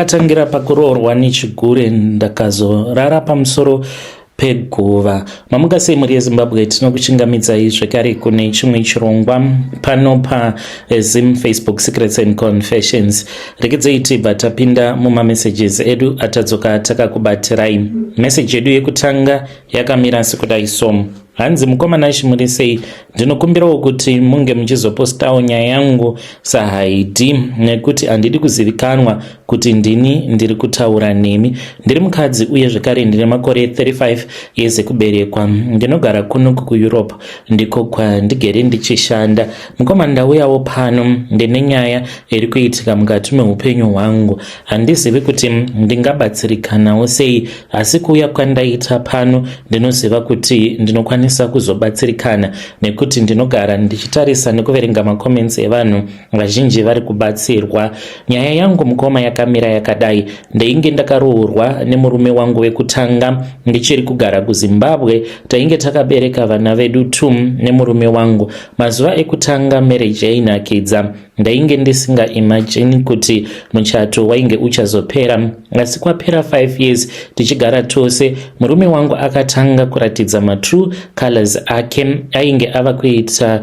Tangira pakuroorwa nechigure ndakazorara pamusoro peguva. Mamuka sei mhuri yeZimbabwe, tinokuchingamidzai zvekare kune chimwe chirongwa pano paZim Facebook Secrets and Confessions. Rekedzei tibva tapinda mumamessages edu atadzoka takakubatirai. Message yedu yekutanga yakamira sekudai so. Hanzi mukoma Nash muri sei? Ndinokumbirawo kuti munge muchizopostawo nyaya yangu saHaidi nekuti handidi kuzivikanwa kuti ndini ndiri kutaura nemi. Ndiri mukadzi uye zvekare ndine makore 35 years ekuberekwa. Ndinogara kuno kuEurope, ndiko kwandigere ndichishanda. Mukoma, ndauyawo pano ndine nyaya iri kuitika mukati meupenyu hwangu. Handizivi kuti ndingabatsirikanawo sei, asi kuuya kwandaita pano ndinoziva kuti ndinokwanisa kuzobatsirikana nekuti ndinogara ndichitarisa nekuverenga macomments evanhu vazhinji vari kubatsirwa. Nyaya yangu mukoma yakamira yakadai. Ndainge ndakaroorwa nemurume wangu wekutanga ndichiri kugara kuZimbabwe. Tainge takabereka vana vedu 2 nemurume wangu. Mazuva ekutanga marriage yainakidza. Ndainge ndisingaimagine kuti muchato wainge uchazopera, asi kwapera 5 years tichigara tose, murume wangu akatanga kuratidza matrue colors ake. Ainge ava kuita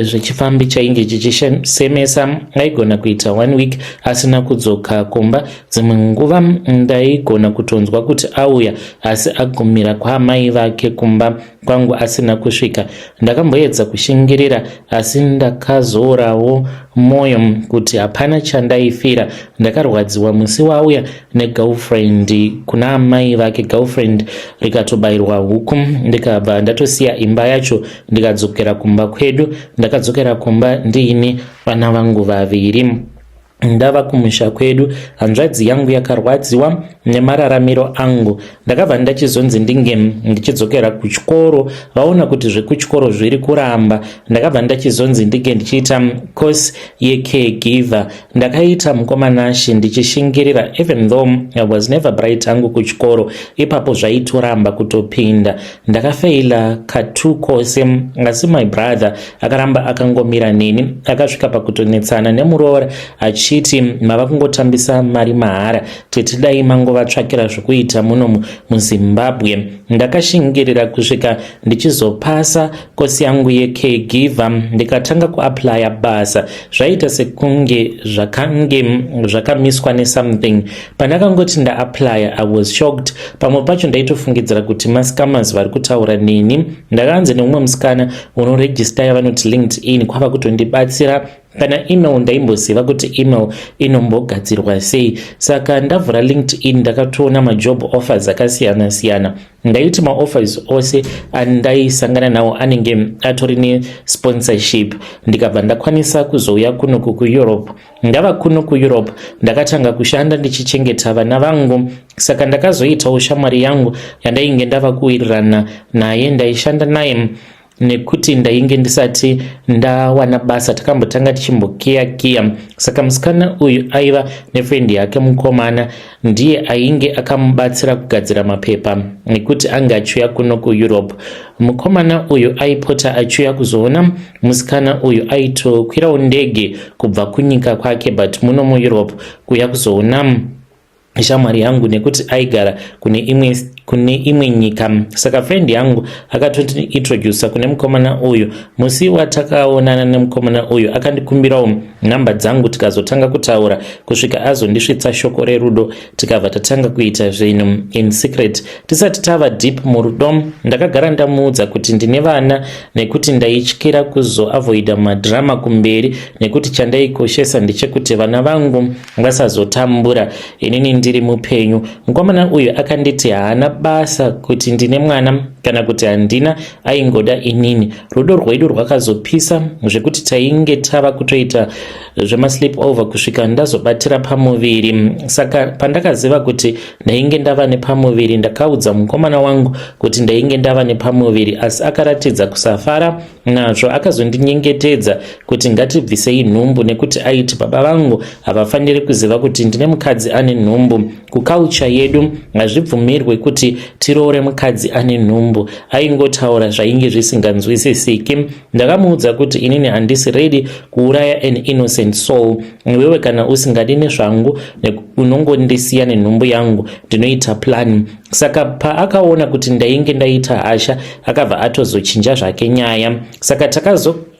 zvechifambi chainge chichisemesa. Aigona kuita one week asina kudzoka kumba. Dzimwe nguva ndaigona kutonzwa kuti auya asi agumira kwaamai vake, kumba kwangu asina kusvika. Ndakamboedza kushingirira, asi ndakazoorawo mwoyo kuti hapana chandaifira. Ndakarwadziwa musi wauya negirlfriend kuna amai vake, girlfriend rikatobayirwa huku, ndikabva ndatosiya imba yacho ndikadzokera kumba kwedu. Ndakadzokera kumba ndiine vana vangu vaviri. Ndava kumusha kwedu, hanzvadzi yangu yakarwadziwa nemararamiro angu. Ndakabva ndachizonzi ndinge ndichidzokera kuchikoro. Vaona kuti zvekuchikoro zviri kuramba, ndakabva ndachizonzi ndinge ndichiita course yecaregiver. Ndakaita, mukoma Nashi, ndichishingirira even though I was never bright hangu kuchikoro. Ipapo zvaitoramba kutopinda. Ndakafeila ka2 kose, asi my brother akaramba akangomira neni. Akasvika pakutonetsana nemuroora achiti, "Mava kungotambisa mari mahara tete, dai mangovatsvakira zvokuita muno muZimbabwe." Ndakashingirira kusvika ndichizopasa kosi yangu yecaregiver, ndikatanga kuapplya basa. Zvaita sekunge zvakange zvakamiswa nesomething. Pandakangoti ndaapplya, I was shocked. Pamwe pacho ndaitofungidzira kuti mascammers vari kutaura neni. Ndakanzi neumwe musikana unoregister yavanoti LinkedIn, kwava kutondibatsira. Kana email ndaimboziva kuti email inombogadzirwa sei. Saka ndavhura LinkedIn, ndakatoona majob offers akasiyana siyana. Ndaiti maoffers ose andaisangana nawo anenge atori nesponsorship. Ndikabva ndakwanisa kuzouya kunoku kuEurope. Ndava kuno kuEurope, ndakatanga kushanda ndichichengeta vana vangu. Saka ndakazoitawo shamwari yangu yandainge ndava kuwirirana naye. Ndaishanda naye nekuti ndainge ndisati ndawana basa. Takambotanga tichimbokiya kiya. Saka musikana uyu aiva nefriend yake mukomana, ndiye ainge akamubatsira kugadzira mapepa nekuti ange achiuya kuno kuEurope. Mukomana uyu aipota achiuya kuzoona musikana uyu. Aitokwirawo ndege kubva kunyika kwake, but muno muEurope, kuuya kuzoona shamwari yangu nekuti aigara kune imwe nyika. Saka friend yangu akatointrodusa kune mukomana uyu. Musi watakaonana nemukomana uyu, akandikumbirawo nhamba dzangu, tikazotanga kutaura kusvika azondisvitsa shoko rerudo. Tikabva tatanga kuita zvinhu in secret. Tisati tava deep murudo, ndakagara ndamuudza kuti ndine vana nekuti ndaityira kuzoavoida madrama kumberi, nekuti chandaikoshesa ndechekuti vana vangu vasazotambura inini ndiri mupenyu. Mukomana uyu akanditi haana basa kuti ndine mwana kana kuti handina, aingoda inini. Rudo rwedu rwakazopisa zvekuti tainge tava kutoita zvemasleep over kusvika ndazobatira pamuviri. Saka pandakaziva kuti ndainge ndava nepamuviri, ndakaudza mukomana wangu kuti ndainge ndava nepamuviri, asi akaratidza kusafara nazvo. Akazondinyengetedza kuti ngatibvisei nhumbu nekuti aiti baba vangu havafaniri kuziva kuti ndine mukadzi ane nhumbu. Kuculture yedu hazvibvumirwe kuti kuti tiroore mukadzi ane nhumbu. Aingotaura zvainge zvisinganzwisisiki. Ndakamuudza kuti inini handisi ready kuuraya an innocent soul. Iwewe kana usingadi nezvangu unongondisiya nenhumbu yangu, ndinoita plan. Saka paakaona kuti ndainge ndaita hasha, akabva atozochinja zvake nyaya. Saka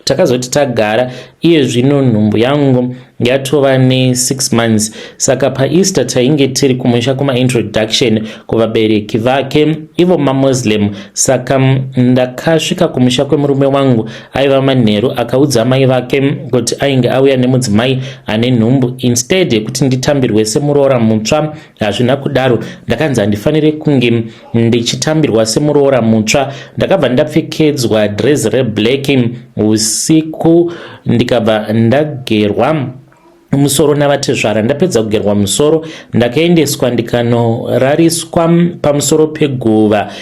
takazoti tagara iye zvino nhumbu yangu yatova ne6 months. Saka paEaster tainge tiri kumusha kumaintroduction kuvabereki vake, ivo maMuslim. Saka ndakasvika kumusha kwemurume wangu aiva manheru. Akaudza mai vake kuti ainge auya nemudzimai ane nhumbu. Instead yekuti nditambirwe semuroora mutsva, hazvina kudaro. Ndakanzi handifaniri kunge ndichitambirwa semuroora mutsva. Ndakabva ndapfekedzwa dress reblack usiku, ndikabva ndagerwa musoro navatezvara. Ndapedza kugerwa musoro, ndakaendeswa ndikanorariswa pamusoro peguva.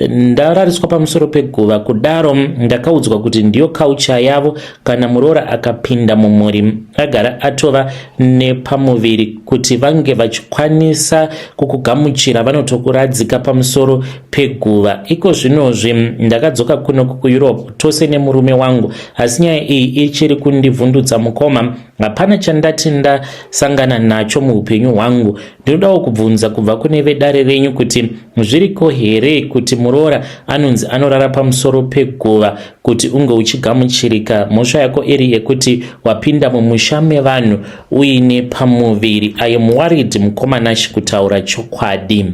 Ndarariswa pamusoro peguva kudaro, ndakaudzwa kuti ndiyo culture yavo, kana muroora akapinda mumhuri agara atova nepamuviri, kuti vange vachikwanisa kukugamuchira, vanotokuradzika pamusoro peguva. Iko zvinozvi ndakadzoka kuno kuEurope tose nemurume wangu, asi nyaya iyi ichiri kundivhundutsa. Mukoma, hapana chandati ndasangana nacho muupenyu hwangu. Ndinodawo kubvunza kubva kune vedare renyu kuti zviriko here kuti muroora anonzi anorara pamusoro peguva kuti unge uchigamuchirika, mhosva yako iri yekuti wapinda mumusha mevanhu uine pamuviri? I am worried, mukoma Nashi, kutaura chokwadi.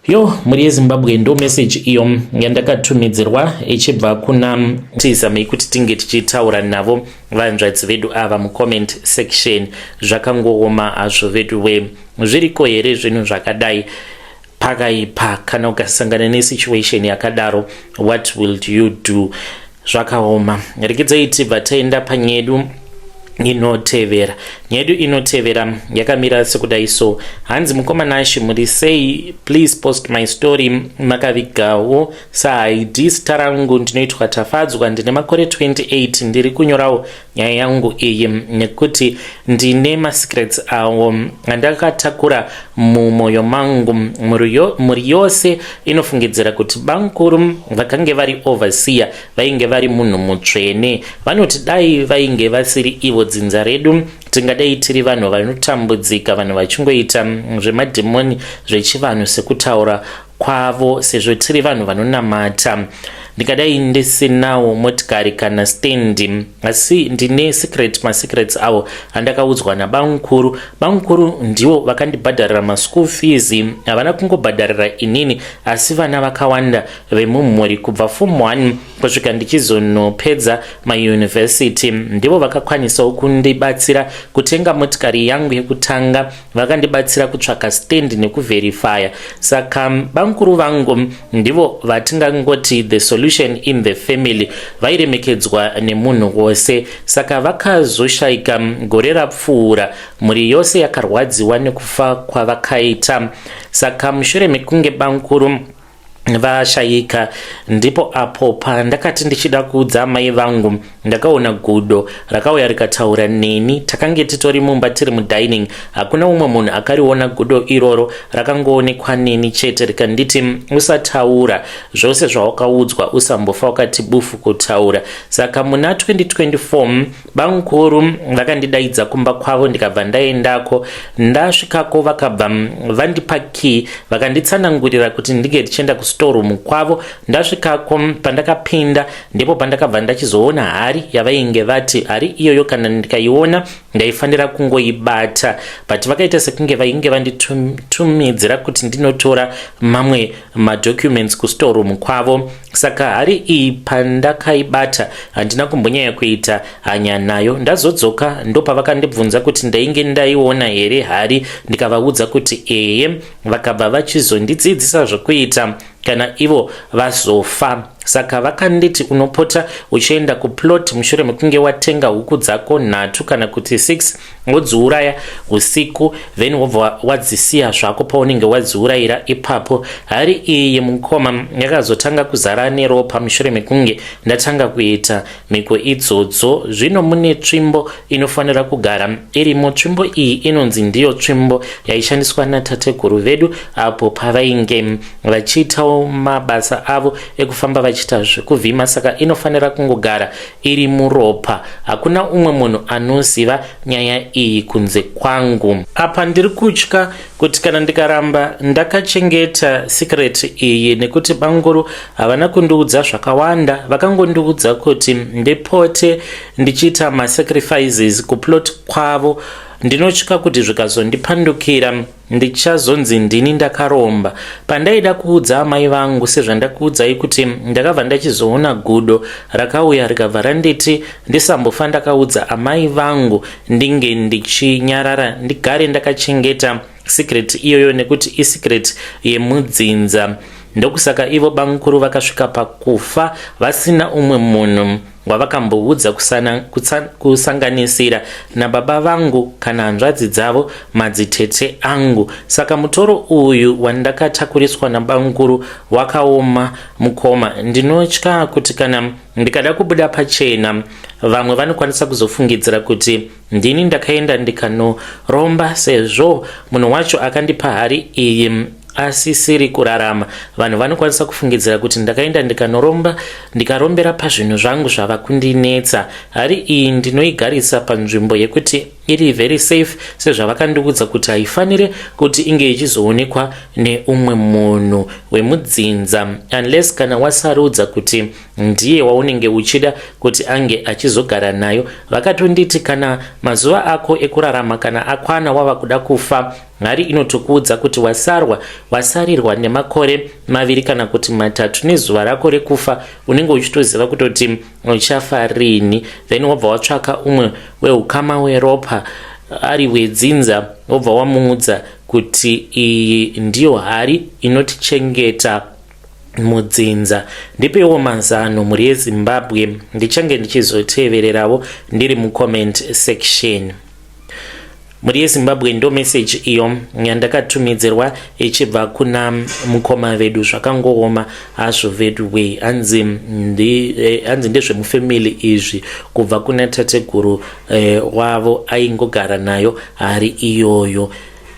Yo, mhuri yeZimbabwe, ndo meseji iyo yandakatumidzirwa ichibva kuna. Tizamei kuti tinge tichitaura navo vanzvadzi vedu ava mucomment section. Zvakangooma hazvo vedu we. Zviriko here zvinhu zvakadai? Pakaipa. Kana ukasangana nesituation yakadaro, what will you do? Zvakaoma. Rekedzai tibva taenda panyedu inotevera. Nyedu inotevera yakamira sekudai so. Hanzi, "Mukoma Nashi, muri sei? Please post my story makavigawo sahaidi zita rangu. Ndinoitwa Tafadzwa, ndine makore 28. Ndiri kunyorawo nyaya yangu iyi nekuti ndine masecrets awo andakatakura mumwoyo mangu. Mhuri yose inofungidzira kuti bankuru vakange vari overseer vainge vari munhu mutsvene. Vanoti dai vainge vasiri ivo, dzinza redu tingadai tiri vanhu vanotambudzika, vanhu vachingoita zvemadhimoni, zvechivanhu sekutaura kwavo, sezvo tiri vanhu vanonamata. Ndingadai ndisinawo motikari kana stendi. Asi ndine secret, masecrets avo andakaudzwa nabamukuru. Bamukuru ndivo vakandibhadharira maschool fees. Havana kungobhadharira inini, asi vana vakawanda vemumhuri, kubva form 1 kusvika ndichizonopedza mayunivhesiti. Ndivo vakakwanisawo kundibatsira kutenga motikari yangu yekutanga, vakandibatsira kutsvaka stand nekuverifya. Saka bamukuru vangu ndivo vatingangoti the solution in the family. Vairemekedzwa nemunhu wose. Saka vakazoshayika gore rapfuura. Mhuri yose yakarwadziwa nekufa kwavakaita. Saka mushure mekunge bamukuru vashayika, ndipo apo pandakati ndichida kuudza mai vangu, ndakaona gudo rakauya rikataura neni. Takange titori mumba, tiri mudining. Hakuna umwe munhu akariona gudo iroro, rakangoonekwa neni chete. Rikanditi, 'Usataura zvose zvawakaudzwa, usambofa wakati bufu kutaura.' Saka muna 2024 bamukuru vakandidaidza kumba kwavo, ndikabva ndaendako. Ndasvikako, vakabva vandipa key, vakanditsanangurira kuti ndinge ndichienda kustoreroom kwavo. Ndasvikako, pandakapinda ndipo pandakabva ndachizoona hari yavainge vati hari iyoyo kana ndikaiona ndaifanira kungoibata, but vakaita sekunge vainge vanditumidzira kuti ndinotora mamwe madocuments kustoreroom kwavo. Saka hari iyi pandakaibata, handina kumbonyanya kuita hanya nayo. Ndazodzoka, ndopavakandibvunza kuti ndainge ndaiona here hari, ndikavaudza kuti eye. Vakabva vachizondidzidzisa zvokuita kana ivo vazofa. Saka vakanditi unopota uchienda kuplot mushure mekunge watenga huku dzako nhatu kana kuti 6, wodziuraya usiku, then wobva wadzisiya zvako paunenge wadziurayira ipapo. Hari iyi mukoma yakazotanga kuzara neropa mushure mekunge ndatanga kuita mhiko idzodzo. Zvino mune tsvimbo inofanira kugara irimo. Tsvimbo iyi inonzi ndiyo tsvimbo yaishandiswa natateguru vedu apo pavainge vachiitawo mabasa avo ekufamba vachiita zvekuvhima, saka inofanira kungogara iri muropa. Hakuna umwe munhu anoziva nyaya iyi kunze kwangu. Apa ndiri kutya kuti kana ndikaramba ndakachengeta secret iyi, nekuti banguru havana kundiudza zvakawanda, vakangondiudza kuti ndipote ndichiita masacrifices kuplot kwavo, ndinotya kuti zvikazondipandukira ndichazonzi ndini ndakaromba. Pandaida kuudza amai vangu, sezvandakuudzai kuti ndakabva ndachizoona gudo rakauya rikabva randiti ndisambofa ndakaudza amai vangu, ndinge ndichinyarara, ndigare ndakachengeta secret iyoyo nekuti isecret yemudzinza. Ndokusaka ivo bamukuru vakasvika pakufa vasina umwe munhu wavakamboudza, kusanganisira nababa vangu kana hanzvadzi dzavo, madzitete angu. Saka mutoro uyu wandakatakuriswa nabamukuru wakaoma mukoma. Ndinotya kuti kana ndikada kubuda pachena, vamwe vanokwanisa kuzofungidzira kuti ndini ndakaenda ndikanoromba, sezvo munhu wacho akandipa hari iyi asisiri kurarama. Vanhu vanokwanisa kufungidzira kuti ndakaenda ndikanoromba, ndikarombera pazvinhu zvangu zvava kundinetsa. Hari iyi ndinoigarisa panzvimbo yekuti iri very safe, sezvavakandiudza kuti haifanire kuti inge ichizoonekwa neumwe munhu wemudzinza, unless kana wasarudza kuti ndiye waunenge uchida kuti ange achizogara nayo. Vakatonditi kana mazuva ako ekurarama kana akwana, wava kuda kufa, hari inotokuudza kuti wasarwa, wasarirwa nemakore 2 kana kuti 3 nezuva rako rekufa. Unenge uchitoziva kutoti uchafa rini, then wobva watsvaka umwe weukama weropa ari wedzinza, wobva wamuudza kuti iyi ndiyo hari inotichengeta mudzinza. Ndipewo mazano, mhuri yeZimbabwe. Ndichange ndichizotevererawo ndiri mucomment section. Mhuri yeZimbabwe, ndo meseji iyo yandakatumidzirwa ichibva kuna mukoma vedu. Zvakangooma hazvo vedu we. Hanzi ndezvemufamily izvi, kubva kuna tateguru wavo aingogara nayo hari iyoyo.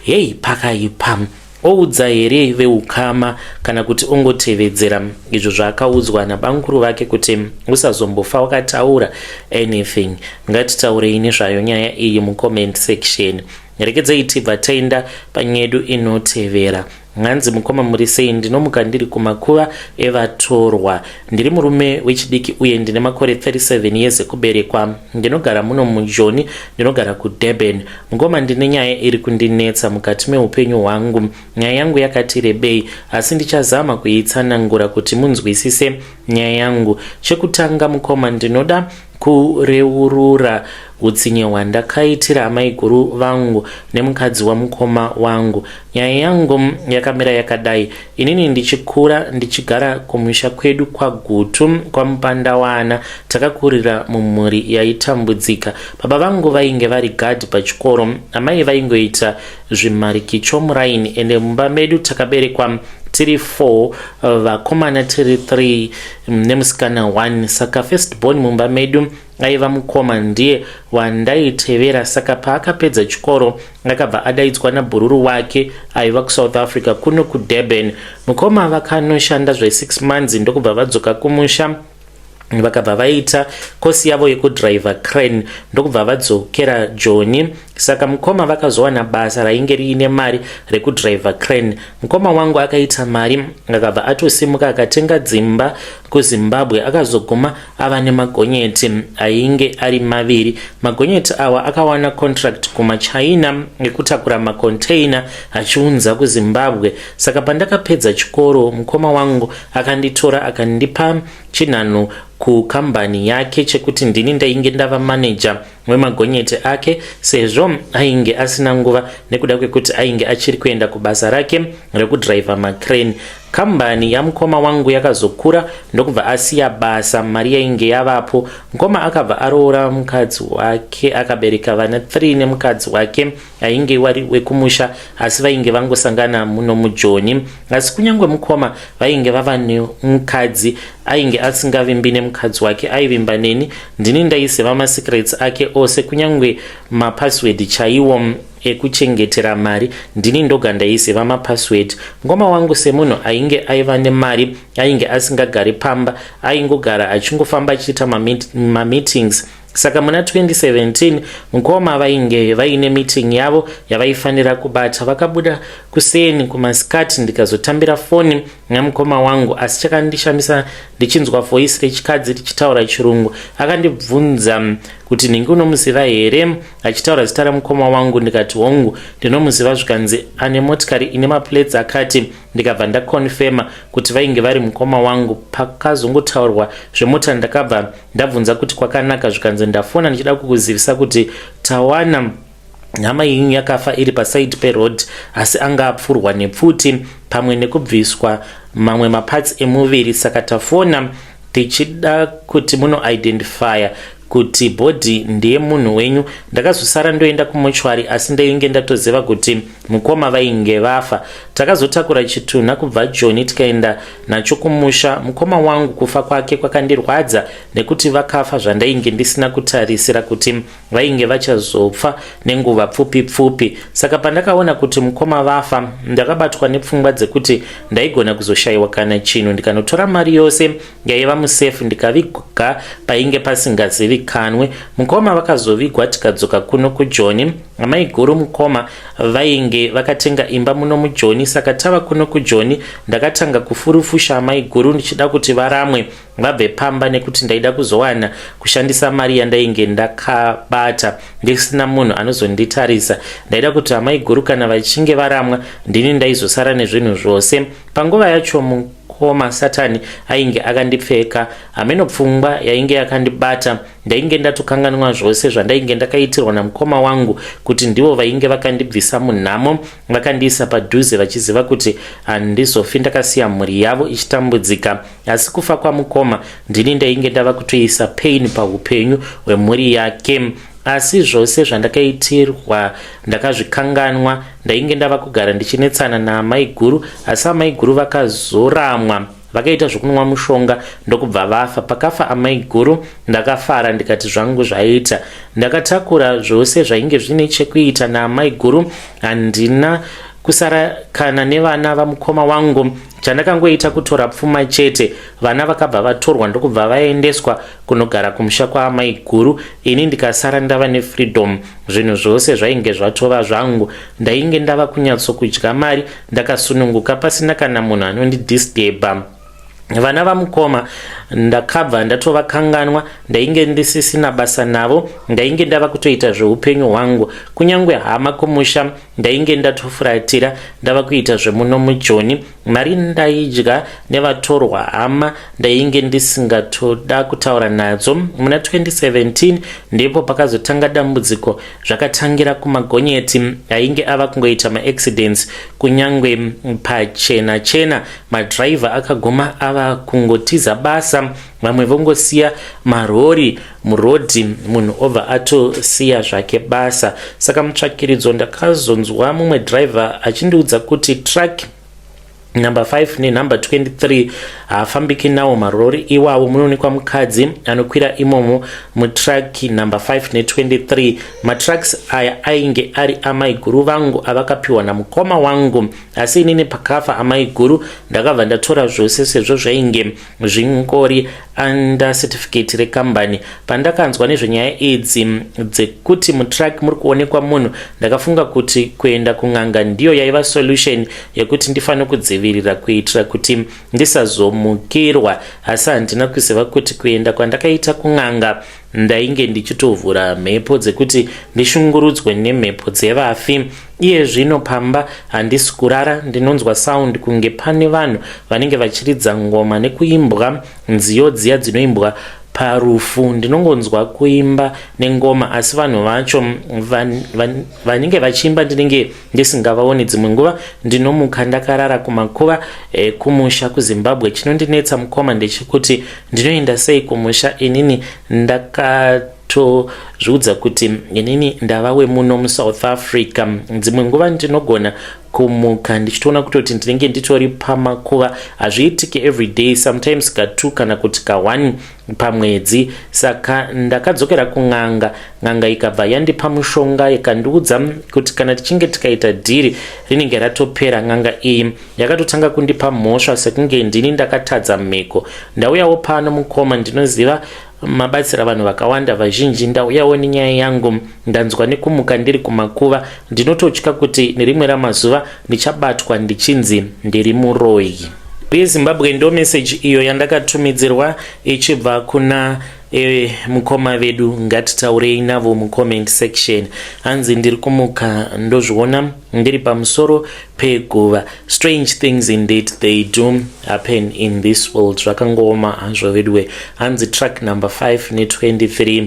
Hei, pakaipa. Oudza here veukama kana kuti ongotevedzera izvo zvaakaudzwa nabamukuru vake kuti usazombofa wakataura anything? Ngatitaurei nezvayo nyaya iyi mucomment section. Rekedzei tibva taenda panyedu inotevera. Nhanzi mukoma, muri sei? Ndinomuka ndiri kumakuva evatorwa. Ndiri murume wechidiki uye ndine makore 37 years ekuberekwa. Ndinogara muno muJoni, ndinogara kuDurban. Mukoma, ndine nyaya iri kundinetsa mukati meupenyu hwangu. Nyaya yangu yakati rebei, asi ndichazama kuitsanangura kuti munzwisise nyaya yangu. Chekutanga mukoma, ndinoda kureurura utsinye hwandakaitira amaiguru vangu nemukadzi wamukoma wangu. Nyaya yangu yakamira yakadai: inini ndichikura ndichigara kumusha kwedu kwaGutu, kwaMupandawana, takakurira mumhuri yaitambudzika. Baba vangu vainge vari gadhi pachikoro, amai vaingoita zvimarikicho muraini, ende mumba medu takaberekwa tiri 4, vakomana tiri 3 nemusikana 1. Saka first born mumba medu aiva mukoma, ndiye wandaitevera. Saka paakapedza chikoro akabva adaidzwa nabhururu wake aiva kuSouth Africa kuno kuDurban. Mukoma vakanoshanda zve6 months, ndokubva vadzoka kumusha, vakabva vaita kosi yavo yekudhiraivha crane, ndokubva vadzokera Joni. Saka mukoma vakazowana basa rainge riine mari rekudhiraivha crane. Mukoma wangu akaita mari, akabva atosimuka akatenga dzimba kuZimbabwe. Akazoguma ava nemagonyeti ainge ari maviri. Magonyeti awa akawana contract kumaChina ekutakura macontainer achiunza kuZimbabwe. Saka pandakapedza chikoro, mukoma wangu akanditora akandipa chinhanho kukambani yake chekuti ndini ndainge ndava maneja. wemagonyeti ake sezvo ainge asina nguva nekuda kwekuti ainge achiri kuenda kubasa rake rekudhiraivha macrane. Kambani yamukoma wangu yakazokura ndokubva asiya basa, mari yainge yavapo. Mukoma akabva aroora mukadzi wake akabereka vana 3 nemukadzi wake ainge wari wekumusha asi vainge vangosangana muno muJoni. Asi kunyange mukoma vainge vava nemukadzi ainge asingavimbi nemukadzi wake, aivimba neni. Ndini ndaiziva masecrets ake ose, kunyange mapassword chaiwo ekuchengetera mari ndini ndoga ndaiziva mapassword. Mukoma wangu semunhu ainge aiva nemari ainge asingagari pamba, aingogara achingofamba achiita mameetings. Saka muna 2017 mukoma vainge vaine meeting yavo yavaifanira kubata. Vakabuda kuseni kumasikati, ndikazotambira foni namukoma wangu. Asi chakandishamisa ndichinzwa voice rechikadzi richitaura Chirungu. Akandibvunza kuti, "Nhingi unomuziva here?" achitaura zita ramukoma wangu. Ndikati, "Hongu, ndinomuziva." Zvikanzi, "Ane motikari ine maplates akati." Ndikabva ndaconfirma kuti vainge vari mukoma wangu. Pakazongotaurwa zvemota, ndakabva ndabvunza kuti kwakanaka. Zvikanzi, "Ndafona ndichida kukuzivisa kuti tawana hama yenyu yakafa iri paside peroad, asi anga apfurwa nepfuti pamwe nekubviswa mamwe maparts emuviri. Saka tafona tichida kuti munoidentifya kuti body ndeyemunhu wenyu." Ndakazosara ndoenda kumortuary, asi ndainge ndatoziva kuti mukoma vainge vafa. Takazotakura chitunha kubva Joni tikaenda nacho kumusha. Mukoma wangu kufa kwake kwakandirwadza nekuti vakafa zvandainge ndisina kutarisira kuti vainge vachazofa nenguva pfupi pfupi. Saka pandakaona kuti mukoma vafa, ndakabatwa nepfungwa dzekuti ndaigona kuzoshayiwa kana chinhu. Ndikanotora mari yose yaiva musafe, ndikaviga painge pasingazivikanwe. Mukoma vakazovigwa, tikadzoka kuno kuJoni. Amaiguru mukoma vainge vakatenga imba muno muJoni. Saka tava kuno kuJoni, ndakatanga kufurufusha amaiguru ndichida kuti varamwe vabve pamba, nekuti ndaida kuzowana kushandisa mari yandainge ndakabata ndisina munhu anozonditarisa. Ndaida kuti amaiguru kana vachinge varamwa, ndini ndaizosara nezvinhu zvose. Panguva yacho mukoma Satani ainge akandipfeka. Hameno pfungwa yainge yakandibata, ndainge ndatokanganwa zvose zvandainge ndakaitirwa namukoma wangu, kuti ndivo vainge vakandibvisa munhamo, vakandiisa padhuze vachiziva kuti handizofi ndakasiya mhuri yavo ichitambudzika. Asi kufa kwamukoma, ndini ndainge ndava kutoisa pain paupenyu hwemhuri yake. Asi zvose zvandakaitirwa ndakazvikanganwa. Ndainge ndava kugara ndichinetsana naamaiguru, asi amaiguru vakazoramwa, vakaita zvokunwa mushonga ndokubva vafa. Pakafa amaiguru, ndakafara ndikati zvangu zvaita. Ndakatakura zvose zvainge zvine chekuita naamaiguru, handina kusara kana nevana vamukoma wangu. Chandakangoita kutora pfuma chete. Vana vakabva vatorwa ndokubva vaendeswa kunogara kumusha kwaamaiguru. Ini ndikasara ndava nefreedom. Zvinhu zvose zvainge zvatova zvangu. Ndainge ndava kunyatsokudya mari ndakasununguka, pasina kana munhu anondidisturba. Vana vamukoma ndakabva ndatovakanganwa, ndainge ndisisina basa navo. Ndainge ndava kutoita zveupenyu hwangu. Kunyange hama kumusha ndainge ndatofuratira, ndava kuita zvemuno muJoni. Mari ndaidya nevatorwa, hama ndainge ndisingatoda kutaura nadzo. Muna 2017 ndipo pakazotanga dambudziko. Zvakatangira kumagonyeti ainge ava kungoita maaccidents kunyange pachena chena. Madhiraivha akaguma ava kungotiza basa, vamwe vongosiya marori murodhi, munhu obva atosiya zvake basa. Saka mutsvakiridzo ndakazonzwa mumwe dhiraivha achindiudza kuti truck number 5 nenumber 23 haafambiki nawo marori iwawo. Munoonekwa mukadzi anokwira imomo mutruck number 5 ne23. Matrucks aya ainge ari amaiguru vangu avakapiwa namukoma wangu. Asi inini pakafa amaiguru, ndakabva ndatora zvose sezvo zvainge zvingori under certificate rekambani. Pandakanzwa nezvenyaya idzi dzekuti mutruck muri kuonekwa munhu, ndakafunga kuti kuenda kun'anga ndiyo yaiva solution yekuti ndifanire kudzivirira kuitira kuti ndisazomukirwa. Asi handina kuziva kuti kuenda kwandakaita kun'anga, ndainge ndichitovhura mhepo dzekuti ndishungurudzwe nemhepo dzevafi. Iye zvino pamba handisi kurara, ndinonzwa sound kunge pane vanhu vanenge vachiridza ngoma nekuimbwa nziyo dziya dzinoimbwa. Parufu ndinongonzwa kuimba nengoma, asi vanhu vacho vanenge vachiimba ndinenge ndisingavaoni. Dzimwe nguva ndinomuka ndakarara kumakuva kumusha kuZimbabwe. Chinondinetsa, mukoma, ndechekuti ndinoenda sei kumusha? Inini ndakatozviudza kuti inini ndava wemuno muSouth Africa. Dzimwe nguva ndinogona kumuka ndichitoona kutoti ndinenge nditori pamakuva. Hazviitiki everyday, sometimes ka2 kana kuti ka1 pamwedzi. Saka ndakadzokera kun'anga. N'anga ikabva yandipa mushonga, ikandiudza kuti kana tichinge tikaita dhiri, rinenge ratopera. N'anga iyi yakatotanga kundipa mhosva sekunge ndini ndakatadza mhiko. Ndauyawo pano, mukoma, ndinoziva mabatsira vanhu vakawanda vazhinji. Ndauyawo nenyaya yangu. Ndanzwa nekumuka ndiri kumakuva. Ndinototya kuti nerimwe ramazuva ndichabatwa ndichinzi ndiri muroyi. Yezimbabwe, ndo meseji iyo yandakatumidzirwa ichibva kuna mukoma vedu. Ngatitaurei navo mucomment section. Hanzi ndiri kumuka ndozviona ndiri pamusoro peguva. Strange things indeed, they do happen in this world. Zvakangooma hazvo veduwe. Hanzi truck number 5 ne23,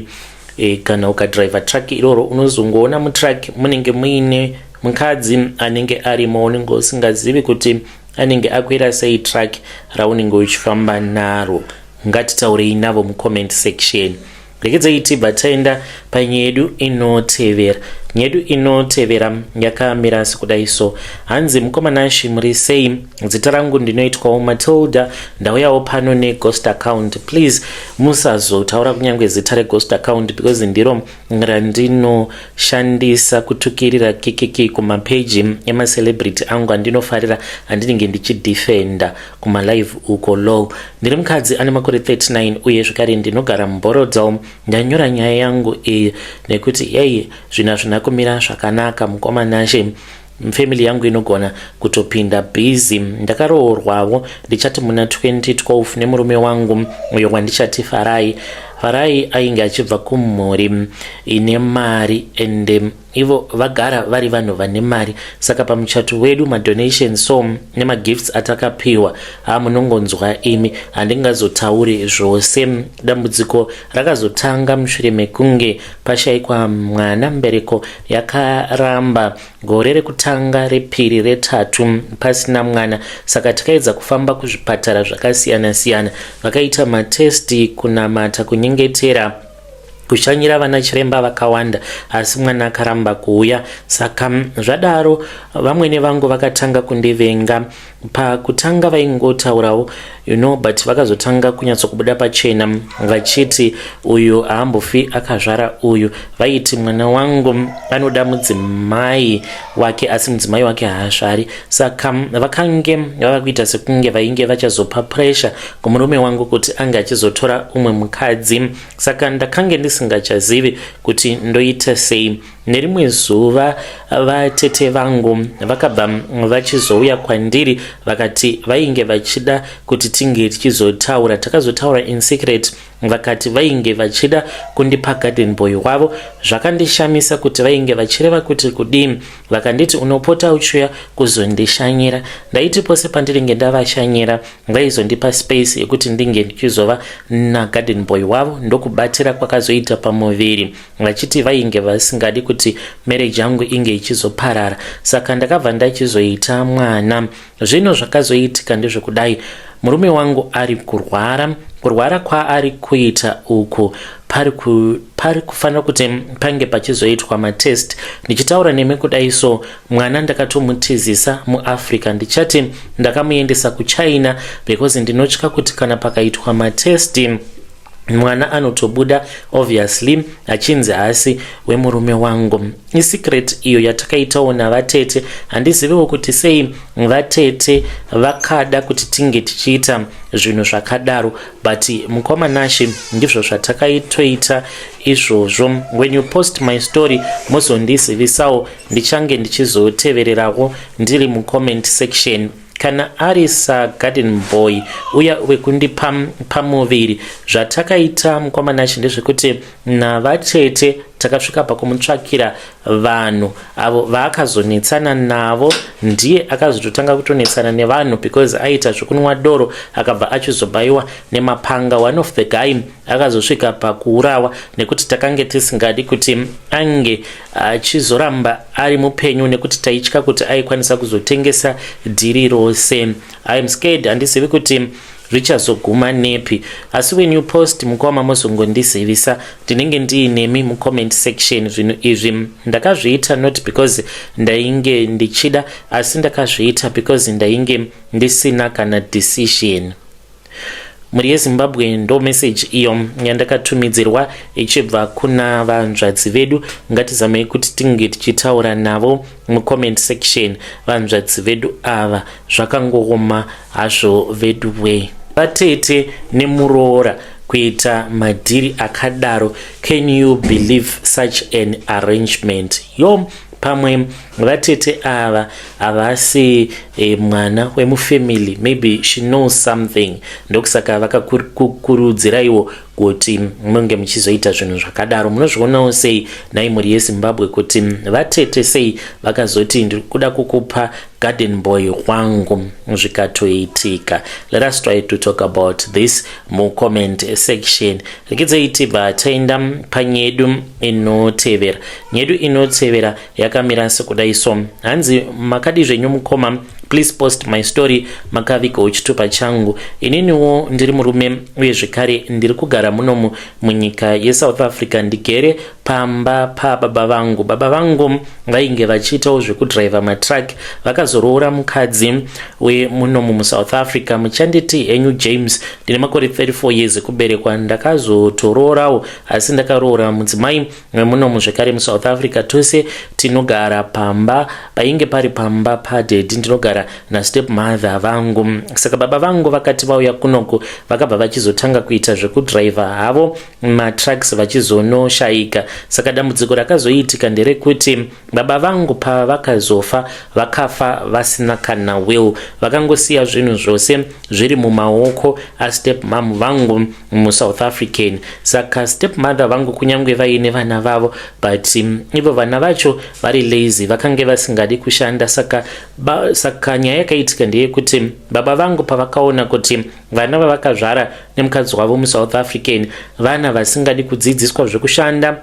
kana ukadhiraivha truck iroro, unozongoona mutruck munenge muine mukadzi anenge arimo. Unenge usingazivi kuti anenge akwira sei truck raunenge uchifamba naro. Ngatitaurei navo mucomment section. Rekedzai tibva taenda panyaya yedu inotevera. Nyaya yedu inotevera yakamira sekudai so. Hanzi, "Mukoma Nashi, muri sei? Zita rangu ndinoitwawo Matilda. Ndauyawo pano neghost account. Please musazotaura kunyange zita reghost account because ndiro randinoshandisa kutukirira kikiki kumapeji emacelebrity angu andinofarira, andinenge ndichidefenda kumalive uko, lol. Ndiri mukadzi ane makore 39 uye zvekare ndinogara muBorrowdale. Ndanyora nyaya yangu iyi nekuti yei, zvinhu hazvina kumira zvakanaka, mukoma Nashe. Family yangu inogona kutopinda busy. Ndakaroorwawo, ndichati muna 2012, nemurume wangu uyo wandichati Farai. Farai ainge achibva kumhuri ine mari, ende ivo vagara vari vanhu vane mari. Saka pamuchato wedu, madonations so nemagifts atakapiwa, ha, munongonzwa imi, handingazotauri zvose. Dambudziko rakazotanga mushure mekunge pashayikwa mwana. Mbereko yakaramba gore rekutanga, repiri, retatu, pasina mwana. Saka takaedza kufamba kuzvipatara zvakasiyana-siyana, vakaita matesti, kunamata, kunyengetera, kushanyira vana chiremba vakawanda, asi mwana akaramba kuuya. Saka zvadaro, vamwene vangu vakatanga kundivenga. Pakutanga vaingotaurawo, but vakazotanga kunyatsokubuda pachena vachiti uyu haambofi akazvara uyu. Vaiti mwana wangu anoda mudzimai wake, asi mudzimai wake haazvari. Saka vakange vava kuita sekunge vainge vachazopa pressure kumurume wangu kuti ange achizotora umwe mukadzi. Saka ndakange ndisingachazivi kuti ndoita sei. Nerimwe zuva vatete vangu vakabva vachizouya kwandiri, vakati vainge vachida kuti tinge tichizotaura. Takazotaura in secret. Vakati vainge vachida kundipa garden boy wavo. Zvakandishamisa kuti vainge vachireva kuti kudii. Vakanditi unopota uchiuya kuzondishanyira. Ndaiti pose pandinenge ndavashanyira, vaizondipa space yekuti ndinge ndichizova nagarden boy wavo. Ndokubatira kwakazoita pamuviri, vachiti vainge vasingadi kuti marriage yangu inge ichizoparara. Saka ndakabva ndachizoita mwana. Zvino zvakazoitika ndezvekudai: murume wangu ari kurwara. Kurwara kwaari kuita uku, pari kufanira kuti pange pachizoitwa matest. Ndichitaura nemi kudai so, mwana ndakatomutizisa muAfrica. Ndichati ndakamuendesa kuChina because ndinotya kuti kana pakaitwa matest, mwana anotobuda obviously achinzi haasi wemurume wangu. Isecret iyo yatakaitawo navatete. Handiziviwo kuti sei vatete vakada kuti tinge tichiita zvinhu zvakadaro, but mukoma Nashi, ndizvo zvatakaitoita izvozvo. When you post my story, muzondizivisawo. Ndichange ndichizotevererawo ndiri mucomment section. Kana ari sagarden boy uya wekundipa pamuviri, zvatakaita, mukoma Nashi, ndezvekuti navatete Takasvika pakumutsvakira vanhu avo vaakazonetsana navo. Ndiye akazototanga kutonetsana nevanhu because aiita zvekunwa doro, akabva achizobaiwa nemapanga. One of the guy akazosvika pakuurawa nekuti takange tisingadi kuti ange achizoramba ari mupenyu, nekuti taitya kuti aikwanisa kuzotengesa dhiri rose. I am scared, handizivi kuti zvichazoguma nepi. Asi when you post, mukoma, muzongondizivisa, ndinenge ndiinemi mucomment section. Zvinhu izvi ndakazviita not because ndainge ndichida, asi ndakazviita because ndainge ndisina kana decision. Mhuri yeZimbabwe, ndo meseji iyo yandakatumidzirwa ichibva kuna vanzvadzi vedu. Ngatizamei kuti tinge tichitaura navo mucomment section, vanzvadzi vedu ava. Zvakangooma hazvo vedu wei, vatete nemuroora kuita madhiri akadaro. Can you believe such an arrangement? Yo, pamwe vatete ava havasi mwana wemufamily. Maybe she knows something, ndokusaka vakakurudziraiwo kuti munge muchizoita zvinhu zvakadaro. Munozvionawo sei nai, mhuri yeZimbabwe, kuti vatete sei vakazoti, "Ndiri kuda kukupa garden boy wangu," zvikatoitika? Let us try to talk about this mucomment section. Rekidzai tibva taenda panyedu inotevera. Nyedu inotevera yakamira sekudai so. Hanzi, "Makadi zvenyu mukoma? Please post my story, makavigawo chitupa changu. Ininiwo ndiri murume uye zvekare ndiri kugara munomu munyika yeSouth Africa. Ndigere pamba pababa vangu. Baba vangu vainge vachiitawo zvekudhiraivha matruck, vakazoroora mukadzi wemunomu muSouth Africa. Muchanditi henyu James. Ndine makore 34 years ekuberekwa. Ndakazotoroorawo, asi ndakaroora mudzimai wemunomu zvekare muSouth Africa. Tose tinogara pamba painge pari pamba padaddy. Ndinogara nastep mother vangu. Saka baba vangu vakati vauya kunoku, vakabva vachizotanga kuita zvekudhiraivha havo matrucks, vachizonoshayika. Saka dambudziko rakazoitika nderekuti baba vangu pavakazofa, vakafa vasina kana will. Vakangosiya zvinhu zvose zviri mumaoko astep mum vangu muSouth African. Saka step mother vangu, kunyange vaine vana vavo, but ivo vana vacho vari lazy, vakange vasingadi kushanda. Saka nyaya yakaitika ndeyekuti baba vangu pavakaona kuti vana vavakazvara nemukadzi wavo muSouth African vana vasingadi kudzidziswa zvekushanda,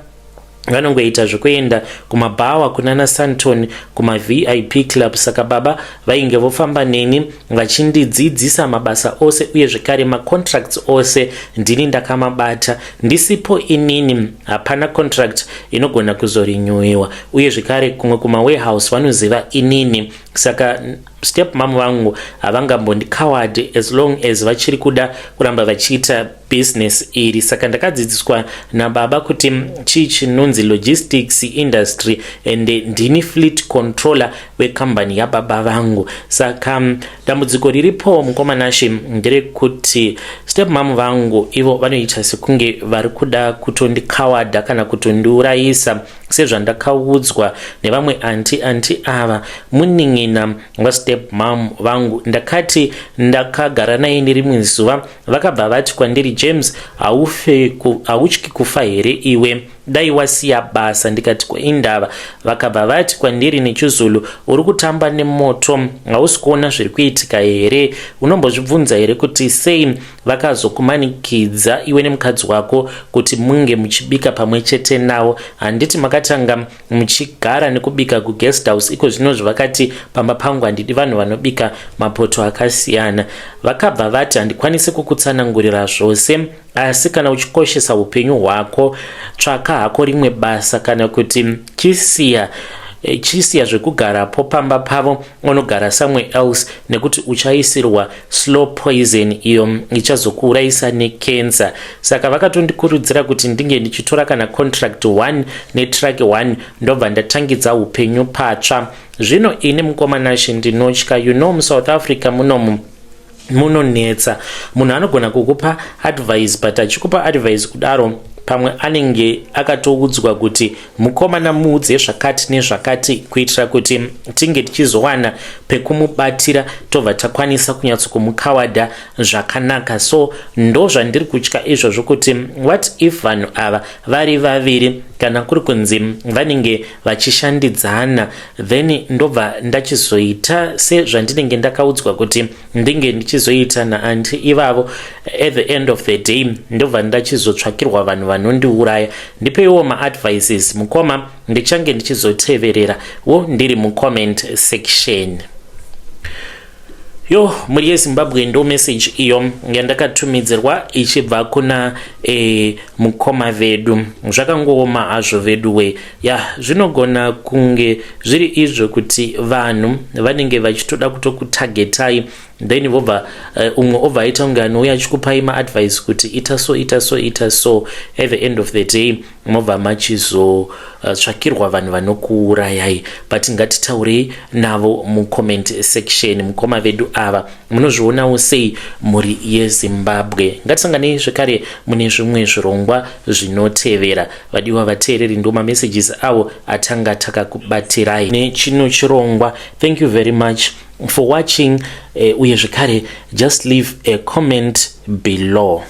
vanongoita zvekuenda kumabhawa kunana Sandton, kumaVIP club. Saka baba vainge vofamba neni vachindidzidzisa mabasa ose, uye zvekare macontracts ose ndini ndakamabata. Ndisipo inini, hapana contract inogona kuzorenewiwa, uye zvekare kumwe kumawarehouse vanoziva inini. Saka step mum vangu havangambondikawadi as long as vachiri kuda kuramba vachiita business iri. Saka ndakadzidziswa nababa kuti chii chinonzi logistics industry, and ndini fleet controller wekambani yababa vangu. Saka dambudziko riripo, mukomanashe, nderekuti step mum vangu ivo vanoita sekunge vari kuda kutondikawadha kana kutondiurayisa, sezvandakaudzwa nevamwe auntie. Auntie ava munin'ina wastep mum vangu. Ndakati ndakagara naye nerimwe zuva, vakabva vati kwandiri, 'James, hautyi kufa here iwe? Dai wasiya basa.' Ndikati, 'Kwaindava?' Vakabva vati kwandiri nechiZulu, 'Uri kutamba nemoto. Hausi kuona zviri kuitika here? Unombozvibvunza here kuti sei vakazokumanikidza iwe nemukadzi wako kuti munge muchibika pamwe chete navo? Handiti makatanga muchigara nekubika kuguest house? Iko zvino zvavakati pamba pangu handidi vanhu vanobika mapoto akasiyana.' Vakabva vati, 'Handikwanisi kukutsanangurira zvose, asi kana uchikoshesa upenyu hwako, tsvaka hako rimwe basa kana kuti chisiya zvekugarapo pamba pavo, unogara somewhere else, nekuti uchaisirwa slow poison iyo ichazokuurayisa necancer.' Saka vakatondikurudzira kuti ndinge ndichitora kana contract 1 netruck 1, ndobva ndatangidza upenyu patsva. Zvino ini, mukomanashe, ndinotya. MuSouth Africa munomu munonetsa. Munhu anogona kukupa advice, but achikupa advice kudaro, Pamwe anenge akatoudzwa kuti mukomana muudze zvakati nezvakati kuitira kuti tinge tichizowana pekumubatira, tobva takwanisa kunyatsokumukawada zvakanaka. So ndo zvandiri kutya izvozvo, kuti what if vanhu ava vari vaviri, kana kuri kunzi vanenge vachishandidzana, then ndobva ndachizoita sezvandinenge ndakaudzwa kuti ndinge ndichizoita naaunty ivavo. At the end of the day ndobva ndachizotsvakirwa vanhu vanondiuraya. Ndipeiwo maadvices, mukoma, ndichange ndichizoteverera wo ndiri mucomment section. Yo, mhuri yeZimbabwe, ndo message iyo yandakatumidzirwa ichibva kuna mukoma vedu. Zvakangooma hazvo vedu we. Ya, zvinogona kunge zviri izvo kuti vanhu vanenge vachitoda kutokutargetai, then vobva umwe obva aita kunge anouya achikupai maadvice kuti ita so, ita so, ita so. At the end of the day mobva machizotsvakirwa vanhu vanokuurayai. But ngatitaurei navo mucomment section, mukoma vedu ava. Munozvionawo sei, mhuri yeZimbabwe? Ngatisanganei zvekare mune zvimwe zvirongwa zvinotevera. Vadiwa vateereri, ndo mamessages avo atanga takakubatirai nechino chirongwa. Thank you very much for watching. Uye zvekare, just leave a comment below.